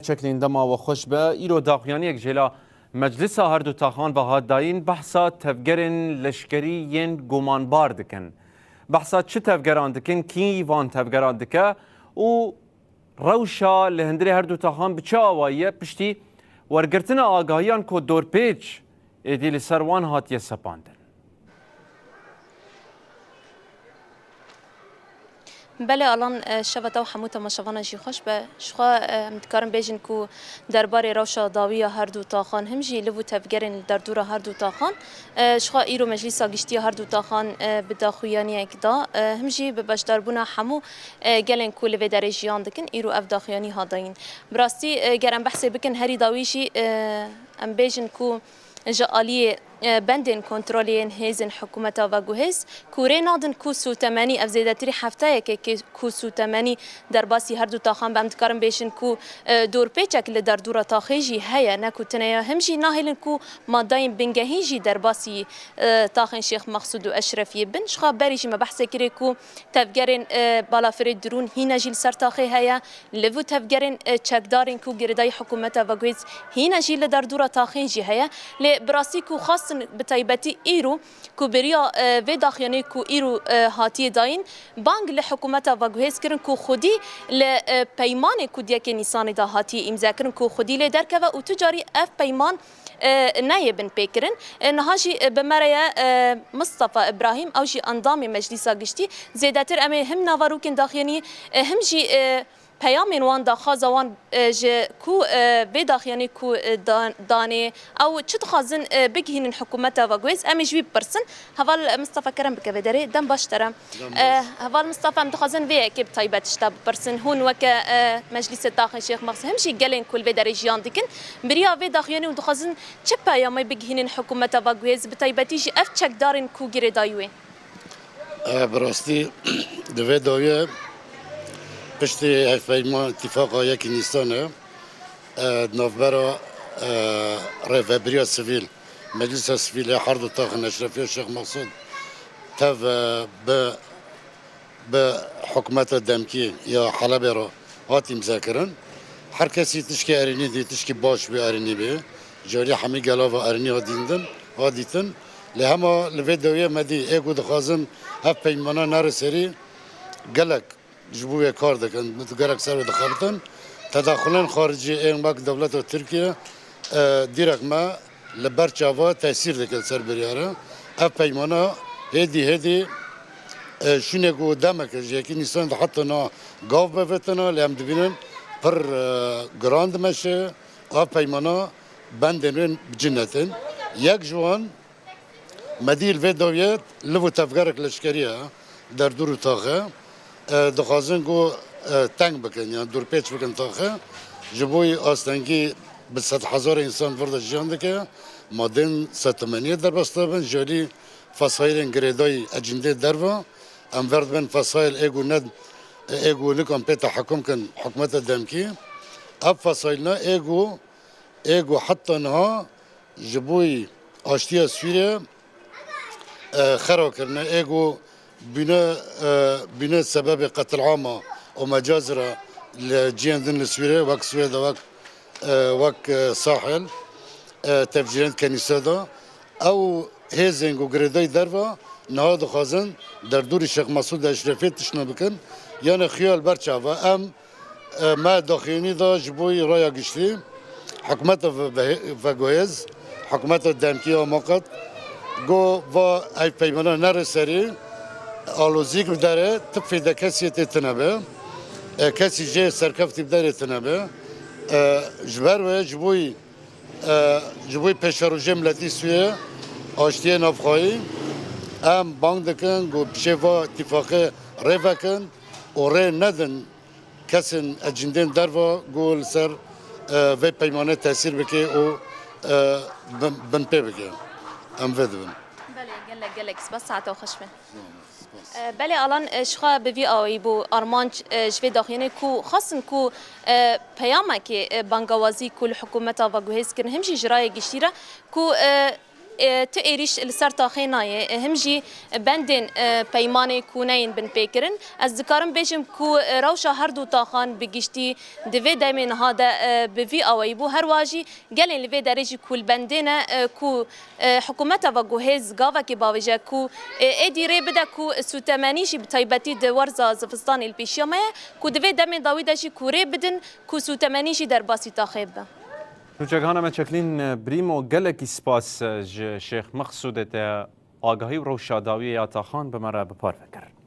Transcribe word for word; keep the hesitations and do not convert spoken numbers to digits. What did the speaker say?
Şeklîn dema we xweş be. Îro daxuyaniyek jê la Meclisa her du taxan ve hat dayîn, behsa tevgerên leşkerî yên gumanbar dikin. Behsa çi tevgeran dikin, kî van tevgeran dike û rewşa li hundirê her du taxan bi çi awayî ye, piştî wergirtina agahiyan ku dorpêç êdî li ser wan hatiye sepandin? Belê Alan, e, şeva te û hemû temaşevana jî xweş be. Ji xwe, e, em dikarin bêjin ku derbarê rewşa dawî ya her du taxan, him jî liv û tevgerên li derdora her du taxan, e, ji xwe îro Meclîsa Giştî ya her du taxan, e, bi daxuyaniyek da, e, him jî bi beşdarbûna hemû, e, gelên ku li vê derê jiyan dikin, îro ev daxuyanî hat dayîn. Bi rastî, e, ger em behsê bikin herî dawî jî, e, em bêjin ku ji aliyê, e, bendên kontrolê yên hêzên hikûmeta veguhêz ku rê nadin ku sûtemenî, ev zêdetirî hefteyek e ku sûtemenî derbasî her du taxan be. Em dikarin bêjin ku, e, dorpêçek li derdora taxê jî heye, ne ku tune ye. Him jî nahêlin ku madeyên bingehîn jî derbasî, e, taxên Şêx Mexsûd û Eşrefiyê bin. Ji xwe berî jî me behsê kirê ku tevgerên, e, balafirê dirûn hîne jî li ser taxê heye. Liv û tevgerên, e, çekdarên ku girêdayî hikûmeta veguhêz hîne jî li derdora taxên jî heye. Lê bi rastî ku xwestin bi taybetî îro ku beriya, e, vê daxuyaniyê ku îro, e, hatiye dayîn, bang li hikûmeta veguhêz kirin ku xwedî li, e, peymanê ku di yekê Nîsanê de hatiye îmzekirin ku xwedî lê derkeve û tu carî ev peyman, e, neyê binpêkirin. E, niha jî, e, bi me re ye, e, Mistefa Îbrahîm, ew jî endamê Meclîsa Giştî. Zêdetir em ê him navarokên daxuyanî, e, him jî, e, peyamên wan, daxwaza wan, e, ji ku, e, vê daxuyanî ku, e, dan-, danê, ew çi dixwazin, e, bigihînin hikûmeta veguhêz, em ê ji wî bipirsin. Heval Mistefa, kerem bike vê derê, dem baş te re. Dem baş. E, Heval Mistefa, em dixwazin vê yekê bi taybet ji te bipirsin. Hûn weke, e, Meclîsê Taxên Şêx Mexsûd, him jî gelên ku li vê derê jiyan dikin, beriya vê daxuyanî û dixwazin çi peyamê bigihînin hikûmeta veguhêz, bi taybetî jî ev çekdarên ku girêdayî wê? E, bi rastî di vê dawiyê piştî hevpeyma îtîfaqa yekê Nîsanê, e, navbera, e, rêvebiriya sivîl, Meclisa Sivîl ya her du taxên Eşrefiya Şêx Mexsûd tev, e, bi, bi hikûmeta demkî ya Helebê re hat îmzekirin. Her kesî tişkî erênî dî, tişkî baş bî, erênî bî. Ji alî hemî gela ve erênî hat dîtin, hat dîtin. Lê hema li vê dawiyê me dî, ê ku dixwazin ev peymana nere serî, gelek ji bo wê kar dikin, gelek ser wê dixebitin. Tedaxulên xaricî ên wek dewleta Tirkiye, e, dîrek me li ber çava tesîr dike li ser biryara. Ev peymana hêdî hêdî, e, şûnê ku demek ji yekê Nîsan de heta niha gav bevêtina, lê em dibînin pir, e, giran dimeşe. Ev peymana bendên wê bi cih netin. Yek ji wan, me dî li vê dawiyê liv û tevgerek leşkerî ye, derdor û taxe. E, dixwazin ku, e, teng bikin, yan dorpêç bikin taxe. Ji bo astengî bi sedhezarê însan vir de jiyan dike, madên setemeniyê derbas dibin, ji alî fesaîlên girêdayî ecindê derve. Em ver dibin fesaîl ê ku ne, ê ku nikan pê te hikûm kin hikûmeta demkî. Ev fesaîlna ê ku, ê ku heta niha ji bo aştiya Sûriyê, e, xera kirine, ê ku bîne, e, bîne sebebê qetilama û mecazira li ciyên din li Sûriyê, wek Swêda, wek, e, wek, e, Sahel, e, tevcîrên kenîse de. Ew hêzên ku girêdayî derve niha dixwazin derdorî Şêx Mesûd Eşrefê tiştine bikin. Yanê xiyal ber çava em, e, me daxuyanî da ji bo raya giştî, hikûmeta ve-, ve-, veguhêz, hikûmeta demkî ya maqet, got va ev peymana nere serî, alozî bi derê, tu fêde kesî tê tune be, e, kesî jê serkeftî bi derê tune be. E, ji ber wê ji bo e, ji bo pêşerojê miletî Sûriyê, aştiyê navxweyî, em bang dikin ku bi şêva îtîfaqê rê vekin û rê nedin kesên ecindên derva ku li ser, e, vê peymanê tesîr bike û, e, bin, binpê bike. Em vê dibin. Belê, gelek, gelek spas, saeta xweş be. Spas. E, belê Alan, e, ji xwe bi vî awayî bû armanc, e, ji vê daxuyanê ku xwestin ku, e, peyamekê, e, bangawazî ku li hikûmeta veguhêz kirin, him jî ji rayê giştî re ku, e, E, tu êrîş li ser taxê nayê, e, him jî bendên, e, peymanê kûneyên binpêkirin. Ez dikarim bêjim ku, e, rewşa her du taxan bi giştî di vê demê niha de, e, bi vî awayî bû. Her wiha jî gelên li vê derê jî ku li bendê ne, e, ku, e, hikûmeta ve guhêz gavekê bavêje ku, e, êdî rê bide ku sûtemenî jî bi taybetî di werza zivistanê li pêşiya me ye, ku di vê demê dawî de jî ku rê bidin ku sûtemenî jî derbasî taxê bibe. Nûçegihana me Çeklîn Brîmo, gelekî spas ji Şêx Meqsûdê te agahî û rewşa dawiyê ya taxan bi me re bi parve kir.